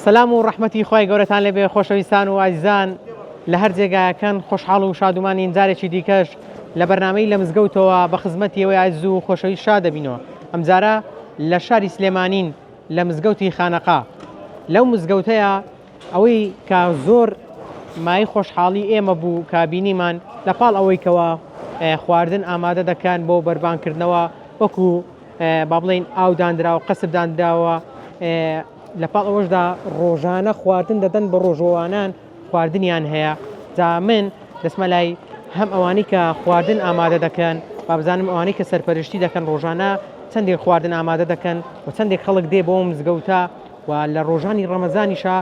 سەلام و ڕەحمەتی خوای گەورەتان لێبێ خۆشەویستان و ئازیزان لە هەر جێگایەکەن خۆشحاڵ و شادومانین جارێکی دیکەش لە بەرنامەی لە مزگەوتەوە بە خزمەتی ئێوەی ئازیز و خۆشەویست شاد دەبینەوە ئەمجارە لە شاری سلێمانین لە مزگەوتی خانەقا لەو مزگەوتەیە ئەوەی کە زۆر مایەی خۆشحاڵی ئێمە بوو کە بینیمان لە پاڵ ئەوەی کەوا خواردن ئامادە دەکەن بۆ بەربانکردنەوە وەکو با بڵێین ئاو دانراوە قەسب دانراوە لە پاڵ ئەوەشدا ڕۆژانە خواردن دەدەن بە ڕۆژوەوانان خواردنیان هەیە جا من دەچمە لای هەم ئەوانەی کە خواردن ئامادە دەکەن بابزانم ئەوانەی کە سەرپەرشتی دەکەن ڕۆژانە چەندێک خواردن ئامادە دەکەن و چەندێک خەڵک دێ بۆ مزگەوتە و لە ڕۆژانی ڕەمەزانیشا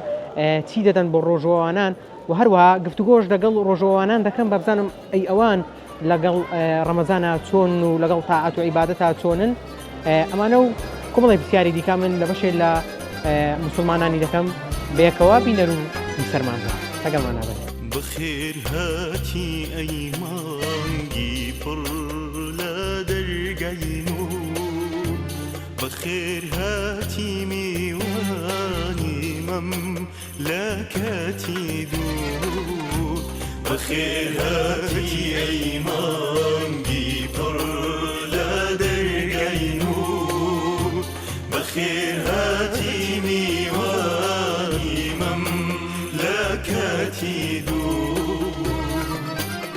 چی دەدەن بۆ ڕۆژوەوانان و هەروەها گفتوگۆش لەگەڵ ڕۆژوەوانان دەکەم با بزانم ئەی ئەوان لەگەڵ ڕەمەزانە چۆن و لەگەڵ تاعەت و عیبادەتا چۆنن ئەمانە و کۆمەڵی پرسیاری دیکە من لە بەشێ لە مسلمانانی دەکەم بەیەکەوە بینەر و بیسەرمان بن لەگەڵمان نابن. بەخێر هاتی ئەی مانگی پڕ لە دەرگای نوور بەخێر هاتی میوانی مەم لە کاتی دوور بەخێر هاتی ئەی مانگی پڕ لە دەرگای نوور بەخێر هاتی میوانی مەم لە کاتی دوور.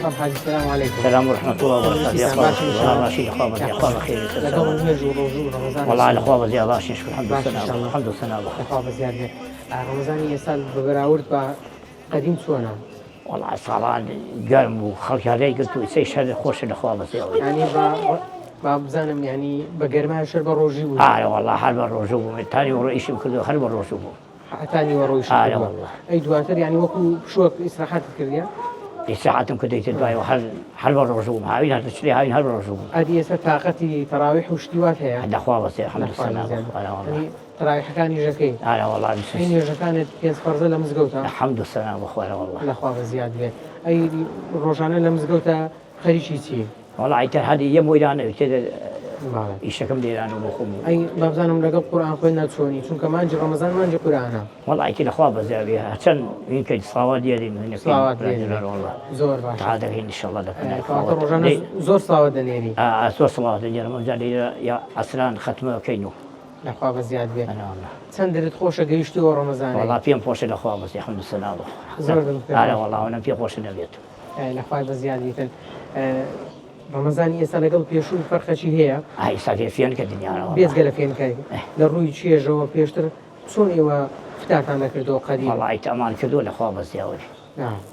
کاک حاجی سلام علیکم. سلام و رحمة الله وبركاته يا خواب ماشي يا خواب يا خواب خير لەگەڵ نوێژ و ڕۆژوو و ڕەمەزان والله لە خوا بەزیا باشین شکر الحمد باش لله إن شاء الله. الحمد لله لە خوا بەزیاد بێ ڕەمەزانی ئێستا بە بەراورد بە قەدیم چۆنە؟ وەڵا ساڵان گەرم بوو خەڵک هەرەی گرت و ئیسەی شەر خۆشە لە خوا بەزیاوە یعنی بە با بزانم یعنی بە گەرمای شەر بە ڕۆژی بوو ئارە وەڵا هەر بە ڕۆژوو بووم تا نیوەڕۆ ئیشم کردو هەر بە ڕۆژوو بووم هەتا نیوەڕۆ ئیشت ئارە کردووە وەڵا ئەی دواتر یعنی وەکو پشووەک ئیسراحەتت کردیە؟ ئیسراحەتم کرد ئیتر دوایەوە هەر هەر بە ڕۆژوو بووم هاوین هەر چلەی هاوین هەر بە ڕۆژوو بووم ئەدی ئێستا تاقەتی تەراویح و شتی وات هەیە؟ لە خوا بەزێ لە الحمد خوا لله بەزیاد ئارە وەڵا یعنی تەراویحەکانیش ئەکەی؟ ئارە وەڵا ئەی نوێژەکانت پێنج فەرزە لە مزگەوتە؟ الحمد لله بەخوا وەڵا لە خوا بەزیاد بێت ئەی ڕۆژانە لە مزگەوتە خەریکی چی؟ وەڵا ئیتر هەر یەم وەیرانە ئیتر بەڵێ. ئیشەکەم لێرانە بۆ خۆم و ئەی بابزانم لەگەڵ قورئان خوێندنا چۆنی چونکە مانگی ڕەمەزان مانگی قورئانە. وەڵا ئیتر لە خوا بەزیاد بێ هەرچەند وین کەین سڵاوات لێرین و هینەکەین سڵاوات لێرین. برادەران وەڵا زۆر باشە. تا دەکەین ئینشەڵا لە پەنای کەواتە خواوە ڕۆژانە لێ زۆر سڵاوات دەنێری. ئا ئا زۆر سڵاوات دەنێرم ئەمجا لێرە یا عەسران خەتمە ئەکەین و لە خوا بەزیاد بێ. ئەرێ وەڵا. چەند دلت خۆشە گەیشتووە ڕەمەزانەی. وەڵا پێم خۆشە لە خوا بەزێ حەمد و سەنا بۆ خوا. زۆر دڵت پێ ئارە خۆش. وەڵا ئەوەنەم پێ خۆشە نەبێت. لە خوای بەزیاد بیتن. ڕەمەزانی ئێستا لەگەڵ پێشوو فەرقەکی هەیە؟ ئای ئێستا لێ فێنکە دنیا وەڵا. بێجگە لە فێنکایی لە ڕووی چێژەوە پێشتر چۆن ئێوە فتارتان دەکردەوە قەدیم؟ وەڵا ئیتامان کردووە لە خوا بەزیاوە بێ.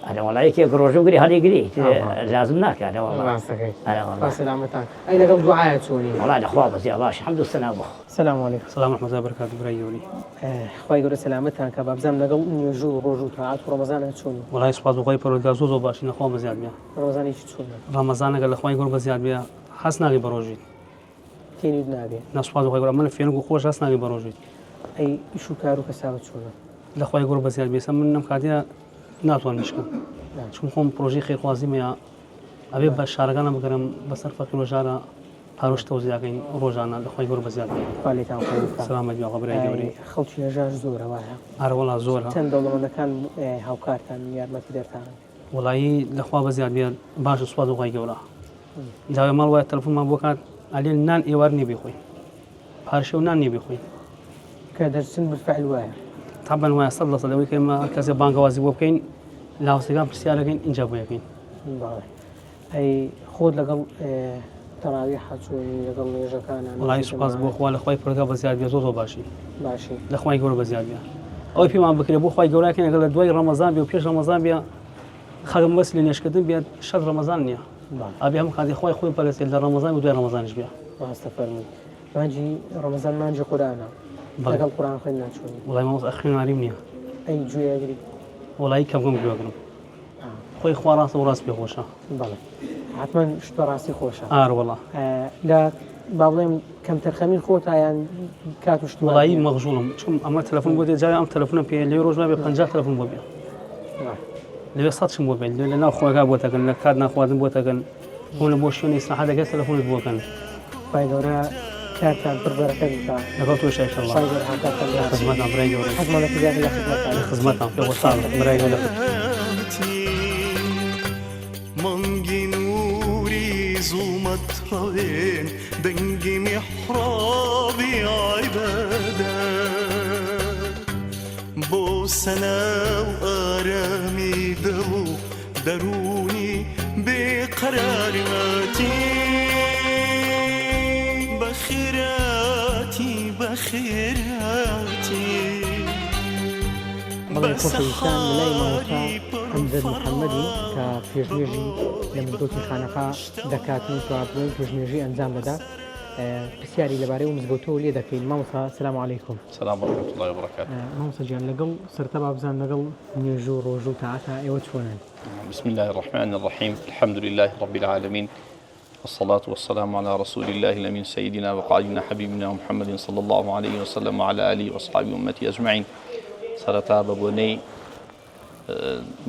ئەرێ وەڵا یەکێک ڕۆژوو گری هەڵی گری لازم ناکا ئەرێ وەڵا. ڕاستەکەی. ئەرێ وەڵا. خوا سەلامەتان. ئەی لەگەڵ دوعایە چۆنی؟ وەڵا لە خوا بەزیا باش حەمد و سەنا بۆ خوا. سلام علیکم. سلام ورحمة الله وبرکاته برای گەورەی. خوای گەورە سەلامەتتان کا بابزانم لەگەڵ نوێژو و ڕۆژو تاعەت و ڕەمەزانا چۆنی؟ وەڵای سوپاس بۆ خوای پەروەردگار زۆر زۆر باشین لەخوا بەزیاد بێ. ڕەمەزانێکی چۆنە؟ ڕەمەزان ئەگەر لەخوای گەورە بەزیاد بێ هەست ناکەی بەڕۆژویت. تێنوت نابێ؟ نا سوپاس بۆ خوای گەورە من فێنک و خۆش هەست ناکەی بەڕۆژویت. ئەی ئیش و کار و کەسابەت چۆنە؟ لەخوای گەورە بەزیاد بێ ئێستا من لەم کاتەیا ناتوانم ئیش کەم چون خۆم پرۆژەی خێرخوازیم هەیە ئەبێ بە شارەکانە بگەرم بەسەر فەقیر و ژارە پاروش تەوزیعەکەین ڕۆژانە لە خوای گەورە بەزیاد بێ. خوا لێتان قبوڵ بکا. سەلامەت بی ئاغا برای گەورەی. خەڵکی هەژار زۆرە وایە؟ ئارە وەڵا زۆرە. چەند دەوڵەمەندەکان هاوکارتانن یارمەتیدەرتانن؟ وەڵایی لە خوا بەزیاد بێ باشە سوپاس بۆ خوای گەورە. جاوێ ماڵ وایە تەلەفۆنمان بۆ کات ئەلێ نان ئێوار نیە بیخۆین پارشێو نان نیە بیخۆین. کە دەرچن بالفعل وایە. تەبعەن وایە 100% ئەوەی کە ئێمە هەر کەسێ بانگەوازی بۆ بکەین لە هاوسێکان پرسیارەکەین ئینجا بۆ یەکەین. بەڵێ. ئەی خۆت لەگەڵ تەراویحا چۆنی لەگەڵ نوێژەکانا وەڵایی سوپاس بۆ خوا لە خوای پەروەردگار بەزیاد بێ زۆر زۆر باشی باشی لە خوای گەورە بەزیاد بێ ئەوەی پێمان بکرێ بۆ خوای گەورە کەین ئەگەر لە دوای ڕەمەزان بێ و پێش ڕەمەزان بێ خەڵک بەس لە نوێژکردن بێت شەرت ڕەمەزان نییە ئەبێ هەموو کاتێ خوای خۆی پەرستێت لە ڕەمەزان و دوای ڕەمەزانیش بێ ڕاستە فەرمووی مانگی ڕەمەزان مانگی قورئانە لەگەڵ قورئان خوێندنا چۆنی وەڵای مامۆستا خوێنەواریم نییە ئەی گوێ ئەگری وەڵایی کەم کەم گوێ ئەگرم خۆی خوا ڕاستە و ڕاست پێ خۆشە. بەڵێ حەتمەن شت بە ڕاستی خۆشە. ئار وەڵا. لە با بڵێم کەمتەرخەمی خۆتا یان کات و شتی وا وەڵایی نییە؟ مەغژوڵم چون ئەمە تەلەفۆن بۆ دێ جارێ ئەم تەلەفۆنم پێ لەوێ ڕۆژ وابێ 50 تەلەفۆن بۆ بێ لەوێ سەد شم بۆ بێت لەوێ لە ناو خۆگا بۆ تەکەن لە کات ناخواردن بۆ تەکەن بۆ لە بۆ شوێنی ئیسراحەت دەکەن تەلەفۆنت بۆ کەن. خوای گەورە. کارتان پڕ بەرەکەت بکا. لەگەڵ تۆش ان شاء الله. خوای گەورە هاوکارتان بێت. لە خزمەتان برای گەورە. حەزمان لە کردیان لە خزمەتان. لە خزمەتان پێ خۆشحاڵم برای گەورە. مانگی نوری زوڵمەت ڕەوێن دەنگی میحرابی عیبادەت بۆ سەنا و ئارامی دڵ و دەروونی بێ قەرارمەتی بەخێراتی بەخێراتی بەڵێ خۆشەویستان لەلای مامۆستا ئەمجەد محەممەدی کە پێشنوێژی لە مزگەوتی خانەقا دەکات و کە بڵێن پێشنوێژی ئەنجام دەدا پرسیاری لەبارەی و مزگەوتەوە لێ دەکەین مامۆستا سلام علیکم سلام ورحمة الله وبركاته. مامۆستا گیان لەگەڵ سەرەتا با بزانم لەگەڵ نوێژ و ڕۆژ و تاعەتا ئێوە چۆنن؟ بسم الله الرحمن الرحیم الحمد لله رب العالمین والصلاة والسلام على رسول الله الأمين سيدنا وقائدنا حبيبنا محمد صلى الله عليه وسلم وعلى آله وأصحابه وأمته أجمعين سەرەتا بە بۆنەی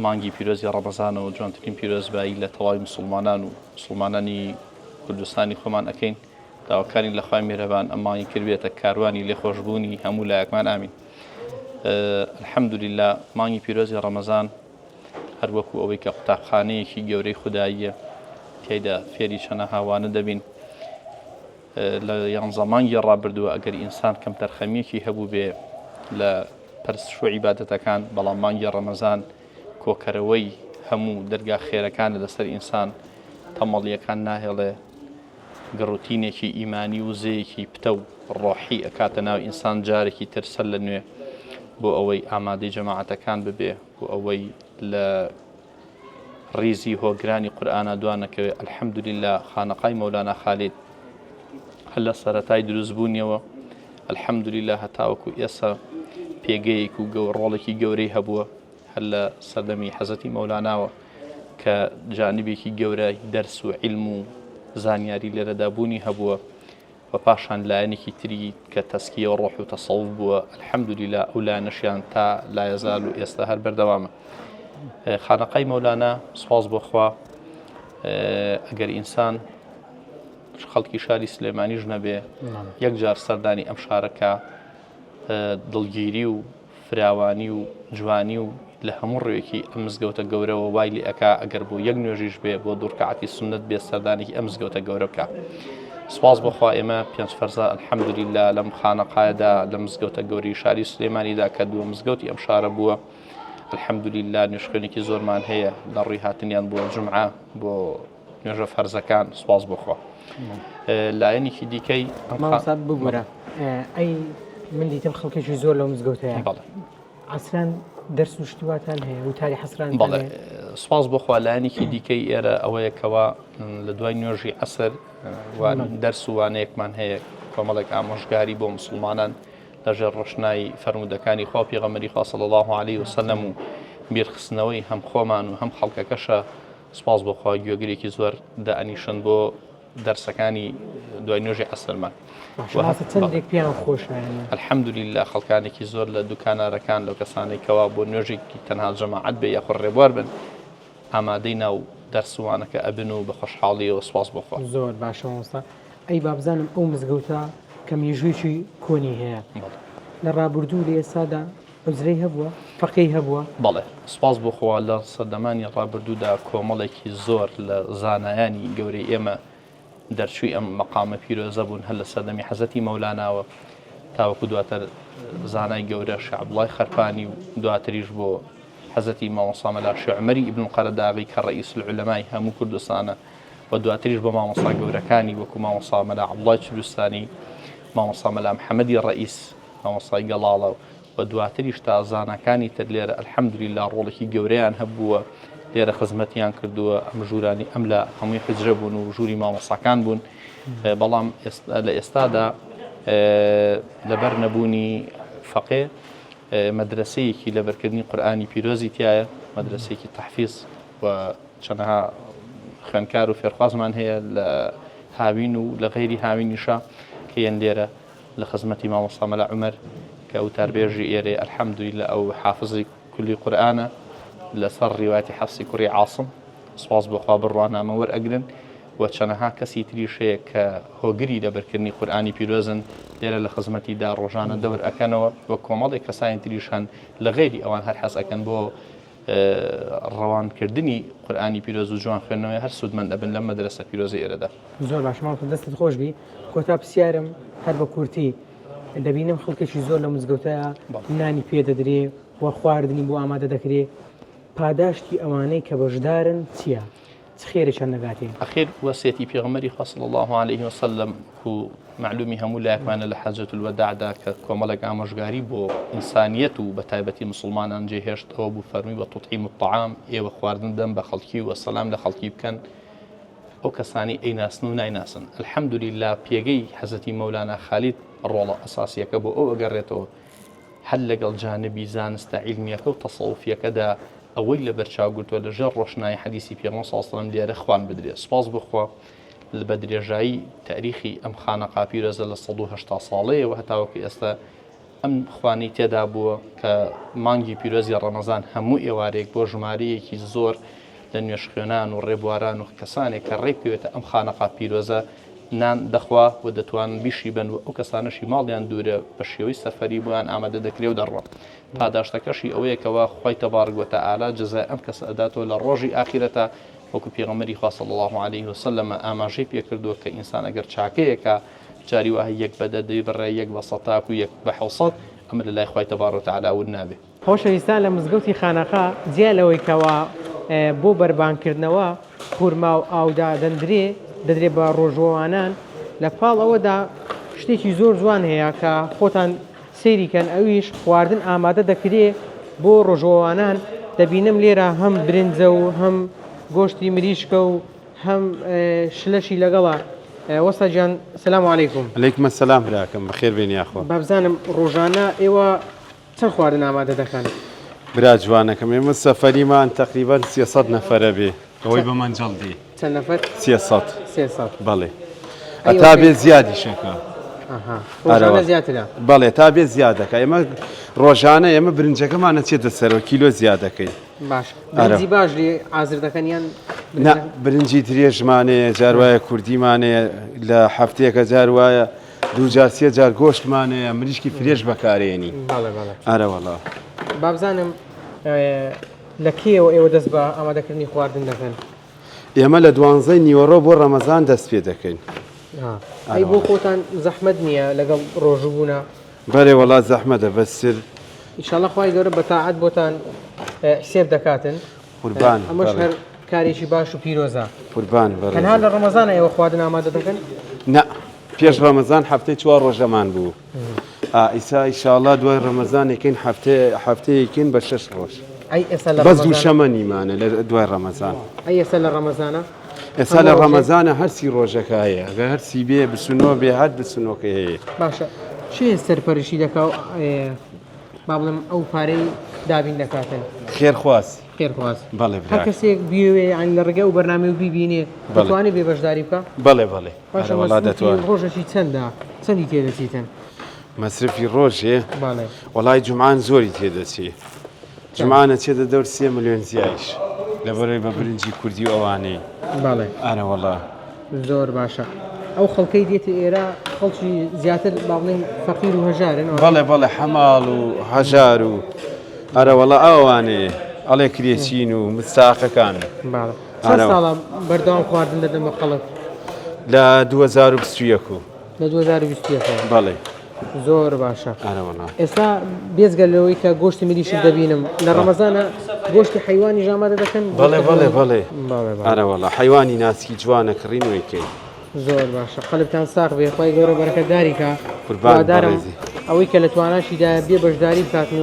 مانگی پیرۆزی ڕەمەزانەوە جوانترین پیرۆزبایی لە تەواوی مسلمانان و مسلمانانی کوردستانی خۆمان ئەەکەین داواکارین لە خوای میهرەبان ئەم مانگی کردبێتە کاروانی لێخۆشبوونی هەموو لایەکمان ئامین. الحمدللە مانگی پیرۆزی ڕەمەزان هەر وەکو ئەوەی کە قوتابخانەیەکی گەورەی خوداییە تیایدا فێری چەنەها وانە دەبین لە یانزە مانگی ڕابردووە ئەگەر ئینسان کەمتەرخەمیەکی هەبوو بێ لە پەرستش و عیبادەتەکان بەڵام مانگی ڕەمەزان کۆکەرەوەی هەموو دەرگا خێرەکانە لەسەر ئینسان تەمەڵیەکان ناهێڵێ گڕوتینێکی ئیمانی و وزەیەکی پتەو ڕۆحی ئەکاتە ناو ئینسان جارێکی تر سەر لە نوێ بۆ ئەوەی ئامادەی جەماعەتەکان ببێ بۆ ئەوەی لە ڕیزی هۆگرانی قورئانا دوا نەکەوێ الحمدللە خانەقای مەولانا خالید هەر لە سەرەتای دروستبوونیەوە الحمدللە هەتاوەکو ئێستا پێگەیەک و گەور ڕۆڵێکی گەورەی هەبووە هەر لە سەردەمی حەزرەتی مەولاناوە کە جانبێکی گەورە دەرس و عیلم و زانیاری لێرەدا بوونی هەبووە و پاشان لایەنێکی تری کە تەسکیە و ڕۆح و تەسەوف بووە الحەمدللە ئەو لایەنەشیان تا لایەزال و ئێستا هەر بەردەوامە خانەقای مەولانا سوپاس بۆ خوا ئەگەر ئینسان خەڵکی شاری سلێمانیش نەبێ یەکجار سەردانی ئەم شارەکە دڵگیری و فراوانی و جوانی و لە هەموو ڕووێکی ئەم مزگەوتە گەورەوە وای لێ ئەکا ئەگەر بۆ یەک نوێژیش بێ بۆ دوو ڕکعەتی سوننەت بێ سەردانێکی ئەم مزگەوتە گەورە بکا سوپاس بۆ خوا ئێمە پێنج فەرزە الحمدللە لەم خانەقایەدا لە مزگەوتە گەورەی شاری سلێمانیدا کە دووە مزگەوتی ئەم شارە بووە الحمدللە نوێژخوێنێکی زۆرمان هەیە لە ڕووی هاتنیان بۆ جومعە بۆ نوێژە فەرزەکان سوپاس بۆ خوا لایەنێکی دیکەی مامۆستا ببورە ئەی من دیتم خەڵکێکی زۆر لەو مزگەوتەیە بەڵێ عەسران دەرس و شتی واتان هەیە وتاری حەسران بەڵێ سوپاس بۆ خوا لایەنێکی دیکەی ئێرە ئەوەیە کەوا لە دوای نوێژی عەسر دەرس و وانەیەکمان هەیە کۆمەڵێک ئامۆژگاری بۆ مسلمانان لەژێر ڕۆشنایی فەرموودەکانی خوا و پێغەمبەری خوا صلی الله علیه وسلم و بیرخستنەوەی هەم خۆمان و هەم خەڵکەکەشە سوپاس بۆ خوا گوێگرێکی زۆر دائەنیشن بۆ دەرسەکانی دوای نوێژی عەسرمان. چەندێک پێیان خۆشە الحمدلله خەڵکانێکی زۆر لە دوکانارەکان لەو کەسانێک کەوا بۆ نوێژێکی تەنها جەماعەت بێ یاخود ڕێبوار بن ئامادەی ناو دەرسوانەکە ئەبن و بە خۆشحاڵیەوە سوپاس بۆ خوا. زۆر باشە مامۆستا ئەی بابزانم ئەو مزگەوتە کە مێژوویەکی کۆنی هەیە لە ڕابردوو لە ئێستادا عوجرەی هەبووە؟ فەقێی هەبووە؟ بەڵێ سوپاس بۆ خوا لە سەردەمانی ڕابردوودا کۆمەڵێکی زۆر لە زانایانی گەورەی ئێمە دەرچووی ئەم مەقامە پیرۆزە بوون هەر لە سەردەمی حەزرەتی مەولاناوە تاوەکو دواتر زانای گەورە شێخ عەبدوڵای خەرپانی و دواتریش بۆ حەزرەتی مامۆستا مەلا شێخ عومەری ئیبن قەرەداغی کە ڕەئیس العلەمای هەموو کوردستانە و دواتریش بۆ مامۆستا گەورەکانی وەکو مامۆستا مەلا عەبدوڵای چلوستانی مامۆستا مەلا محەمەدی ڕەئیس مامۆستای گەڵاڵە و دواتریش تا زاناکانی تر لێرە الحمدللە ڕۆڵێکی گەورەیان هەبووە لێرە خزمەتیان کردووە ئەم ژوورانی ئەم لە هەمووی حجرە بوون و ژووری مامۆستاکان بوون بەڵام لە ئێستادا لەبەر نەبوونی فەقێ مەدرسەیەکی لەبەرکردنی قورئانی پیرۆزی تایە مەدرسەیەکی تەحفیز و چەنەها خوێندکار و فێرخوازمان هەیە لە هاوین و لە غەیری هاوینیشە کە یەن لێرە لە خزمەتی مامۆستا مەلا عومەر کە وتاربێژی ئێرەیە الحمدللە ئەو حافزی کولی قورئانە لەسەر ڕیوایەتی حەفسی کوڕی عاسم سوپاس بۆ خوا بڕوانامە وەرئەگرن. و چەنەها کەسی تریش هەیە کە هۆگری لەبەرکردنی قورئانی پیرۆزن لێرە لە خزمەتیدا ڕۆژانە دەور ئەکەنەوە و کۆمەڵێک کەسانی تریش هەن لە غەیری ئەوان هەر حەز ئەکەن بۆ ڕەوانکردنی قورئانی پیرۆز و جوان خوێندنەوەی هەر سوودمەند ئەبن لەم مەدرەسە پیرۆزەی ئێرەدا. زۆر باش مامۆستا دەستت خۆش بی کۆتا پرسیارم هەر بە کورتی دەبینم خەڵکێکی زۆر لە مزگەوتە نانی پێ دەدرێ و خواردنی بۆ ئامادە دەکرێ پاداشتی ئەوانەی کە بەشدارن چییە؟ چ خێرێکیان دەگاتێ؟ ئەخیر وەسیەتی پێغەمبەری خوا صلی اللە علیه وسلم کو مەعلومی هەموو لایەکمانە لە حەجەت الوداعدا کە کۆمەڵێک ئامۆژگاری بۆ ئینسانیەت و بە تایبەتی مسوڵمانان جێهێشت ئەوە بوو فەرمووی وتطعیم الطعام ئێوە خواردن بدەن بە خەڵکی و سەلام لە خەڵکی بکەن ئەو کەسانی ئەیناسن و نایناسن الحمدللە پێگەی حەزرەتی مەولانا خالید ڕۆڵە ئەساسیەکە بۆ ئەو ئەگەڕێتەوە هەر لەگەڵ جانبی زانستە عیلمیەکە و تەسەوفیەکەدا ئەوەی لەبەرچاو گرتووە لە ژێر ڕۆشنایی حەدیسی پێغەمبەر صلی اللە علیه و سلم لێرە خوان بدرێ سوپاس بۆ خوا بە درێژایی تاریخی ئەم خانەقا پیرۆزە لە 180 ساڵەیەوە هەتاوەکو ئێستا ئەم خوانەی تێدا بووە کە مانگی پیرۆزی ڕەمەزان هەموو ئێوارێک بۆ ژمارەیەکی زۆر لە نوێژخوێنان و ڕێبواران و کەسانێک کە ڕێ بکەوێتە ئەم خانەقا پیرۆزە نان دەخوا و دەتوانن بیشی بن و ئەو کەسانەشی ماڵیان دوورە بە شێوەی سەفەری بۆیان ئامادە دەکرێ و دەڕۆن. پاداشتەکەشی ئەوەیە کەوا خوای تبارک و تعالی جەزای ئەم کەسە ئەداتەوە لە ڕۆژی ئاخیرەتا وەکو پێغەمبەری خوا صلی اللە علیه وسلم ئاماژەی پێکردووە کە ئینسان ئەگەر چاکەیەکا جاری وایە یەک بە دە دەیبڕێ یەک بە سەتاک و یەک بە حەوسەد ئەمە لە لای خوای تبارک و تعالی ون نابێ. خۆشەویستان لە مزگەوتی خانەقا جیا لەوەی کەوا بۆ بەربانگ کردنەوە خورما و ئاو دادەندرێ دەدرێ بە ڕۆژووەوانان لە پاڵ ئەوەدا شتێکی زۆر جوان هەیە کە خۆتان سەیری کەن ئەویش خواردن ئامادە دەکرێ بۆ ڕۆژووەوانان دەبینم لێرە هەم برنجە و هەم گۆشتی مریشکە و هەم شلەشی لەگەڵە وەستا گیان سلام علیکم. علیکم السلام براکەم بەخێر بێن یاخوا. بابزانم ڕۆژانە ئێوە چەند خواردن ئامادە دەکەن؟ برا جوانەکەم ئێمە سەفەریمان تەقریبەن 300 نەفەرە بێ ئەوەی بە مەنجەڵ دێ. چەند نەفەر؟ 300. 300. بەڵێ. ئەتا بێ زیادیشەکە. ڕۆژانە زیاترە؟ بەڵێ تا بێ زیادەکە ئێمە ڕۆژانە ئێمە برنجەکەمان ئەچێتە سەرەوە کیلۆ زیادەکەی. باش برنجی باش لێ ئازر دەکەن یان نا برنجی درێژمانەیە جار وایە کوردیمانەیە لە هەفتەیەکە جار وایە دوو جار سێ جار گۆشتمان هەیە مریشکی فرێش بەکارێنی ئارە وەڵا. بابزانم لە کێیەوە ئێوە دەست بە ئامادەکردنی خواردن دەکەن؟ ئێمە لە دوانزەی نیوەڕۆ بۆ ڕەمەزان دەست پێ دەکەین. ئەی بۆ خۆتان زەحمەت نییە لەگەڵ ڕۆژوو بوونە؟ بەرێ وەڵا زەحمەتە بەس سر. ئیشەڵا خوای گەورە بە تاعەت بۆتان حسێب دەکاتن. قوربان ئەمەش هەر کارێکی باش و پیرۆزە. قوربان بەڕێزم. تەنها لە ڕەمەزانە ئێوە خواردن ئامادە دەکەن؟ نا پێش ڕەمەزان هەفتەی چوار ڕۆژەمان بوو ئا ئیسا ئیشاڵا دوای ڕەمەزان یەکەین هەفتەیە هەفتەیەکین بە شەش ڕۆژ. ئەی ئێستا لە بەس دووشەمە نیمانە لە دوای ڕەمەزان. ئەی ئێستا لە ڕەمەزانە؟ ئێستا لە ڕەمەزانە هەرسی ڕۆژەکە هەیە ئەگەر هەرسی بێ بسونۆ بێ هەر بسونۆکەی هەیە. باشە کێ سەرپەرشتی دەکا و با بڵێم ئەو پارەی دابین دەکاتن؟ خێرخواز. خێرخواز. بەڵێ براکەم. هەر کەسێک بیەوێ یانی لە ڕێگای ئەو بەرنامەیە و بیبینێ دەتوانێ بێ بەشداری بکا؟ بەڵێ بەڵێ. باشە مەسروفی ڕۆژەکی چەندە؟ چەندی تێدەچیتن؟ مەسرفی ڕۆژێ؟ بەڵێ. وەڵای جومعان زۆری تێدەچێ. جومعان ئەچێتە دەور سێ ملیۆن زیایش لەبەرەوەی بە برنجی کوردی و ئەوانەی. بەڵێ. ئەرە وەڵا. زۆر باشە ئەو خەڵکەی دێتە ئێرە خەڵکی زیاتر با بڵێین فەقیر و هەژارن بەڵێ بەڵێ حەماڵ و هەژار و ئەرە وەڵا ئەوانەیە ئەڵێ کرێچین و مستاقەکان. بەڵێ چەند ساڵە بەردەوام خواردن دەدەن بە خەڵک؟ لە 2021 و. لە 2021 بەڵێ. زۆر باشە ئێستا بێزگە لەوەی کە گۆشتی مریشک دەبینم لە ڕەمەزانە گۆشتی حیوانی ژامادە دەکەن بەڵێ بەڵێ بەڵێ ئارە وەڵا حیوانی ناسکی جوانە کڕین ویکەین زۆر باشە قەلبتان ساغ بێ خی گەورە بەرەکەتداری کە قورباندارم ئەوەی کە لە تواناشیدا بێ بەشداری بکات و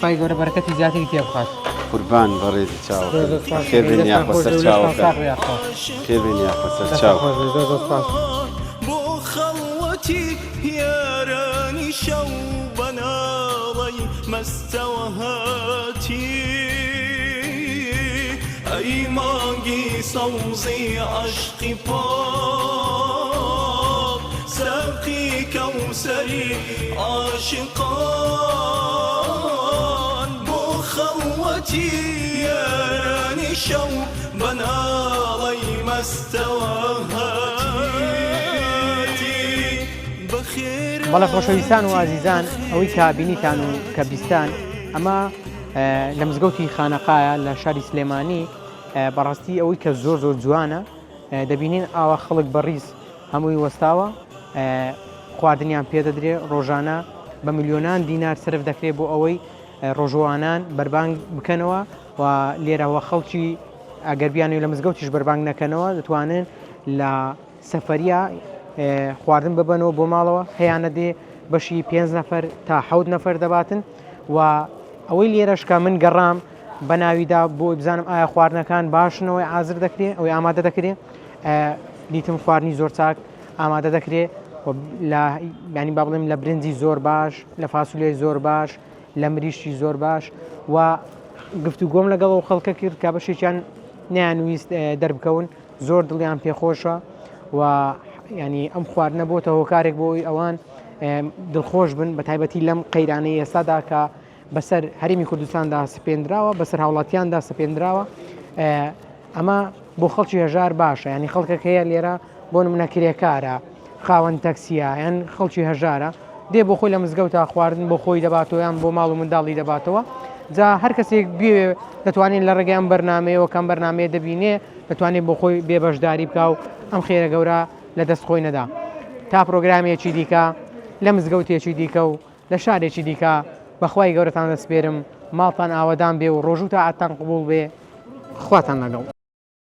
خی گەورە بەرەکەتی زیاتری تێ بخات قوربان بەڕێزی چاوە خێر بێن یاخوا سەر چاوەکە خێر بێن یاخوا سەر چاو زۆر زۆر سپاس. بۆ خەڵوەتی یارانی شەو بە ناڵەی مەستەوە هاتی ئەی مانگی سەوزی عەشقی پاک ساقی کەوسەری عاشقان بۆ خەڵوەتی یارانی شەو بە ناڵەی مەستەوە. مەستەوە هاتی بەخێر بەڵێ خۆشەویستان و ئازیزان ئەوەی کە بینیتان و کە بیستان ئەمە لە مزگەوتی خانەقایە لە شاری سلێمانی بەڕاستی ئەوەی کە زۆر زۆر جوانە دەبینین ئاوا خەڵک بەڕیز هەمووی وەستاوە خواردنیان پێدەدرێ ڕۆژانە بە ملیۆنان دینار سرف دەکرێت بۆ ئەوەی ڕۆژوانان بەربانگ بکەنەوە و لێرەوە خەڵکی ئەگەر بیانەوێت لە مزگەوتیش بەربانگ نەکەنەوە دەتوانن لە سەفەریە خواردن ببەنەوە بۆ ماڵەوە هەیانە دێ بەشی پێنج نەفەر تا حەوت نەفەر دەباتن و ئەوەی لێرەش کە من گەڕام بە ناویدا بۆ بزانم ئایا خواردنەکان باشنەوەی ئازر دەکرێ ئەوەی ئامادە دەکرێ دیتم خواردنی زۆر چاک ئامادە دەکرێ لە ینی با بڵێم لە برنجی زۆر باش لە فاسولیای زۆر باش لە مریشکی زۆر باش و گفتوگۆم لەگەڵ ئەو خەڵکە کرد کە بەشێکیان نەیانویست دەربکەون زۆر دڵیان پێخۆشە و ینی ئەم خواردنە بۆتە هۆکارێک بۆ ئەوی ئەوان دڵخۆش بن بە تایبەتی لەم قەیرانەی ئێستادا کە بەسەر هەرێمی کوردستاندا سپێندراوە بەسەر هاوڵاتیاندا سپێندراوە ئەمە بۆ خەڵکی هەژار باشە ینی خەڵکەک هەیە لێرە بۆ نمونە کرێکارە خاوەن تەکسیە یان خەڵکی هەژارە دێ بۆ خۆی لە مزگەوتا خواردن بۆ خۆی دەباتەوە یان بۆ ماڵ و منداڵی دەباتەوە جا هەر کەسێک بێ دەتوانین لە ڕێگەی ئەم بەرنمەیەوە کەم بەرنمەیە دەبینێ دەتوانێت بۆ خۆی بێ بەشداری بکا و ئەم خێرە گەورە لە دەست خۆی نەدا تا پرۆگرامێکی دیکە لە مزگەوتێکی دیکە و لە شارێکی دیکە بەخوای گەورەتان دەسپێرم ماڵتان ئاوەدان بێ و ڕۆژوو تاعەتتان قبوڵ بێ خواتان لەگەڵ.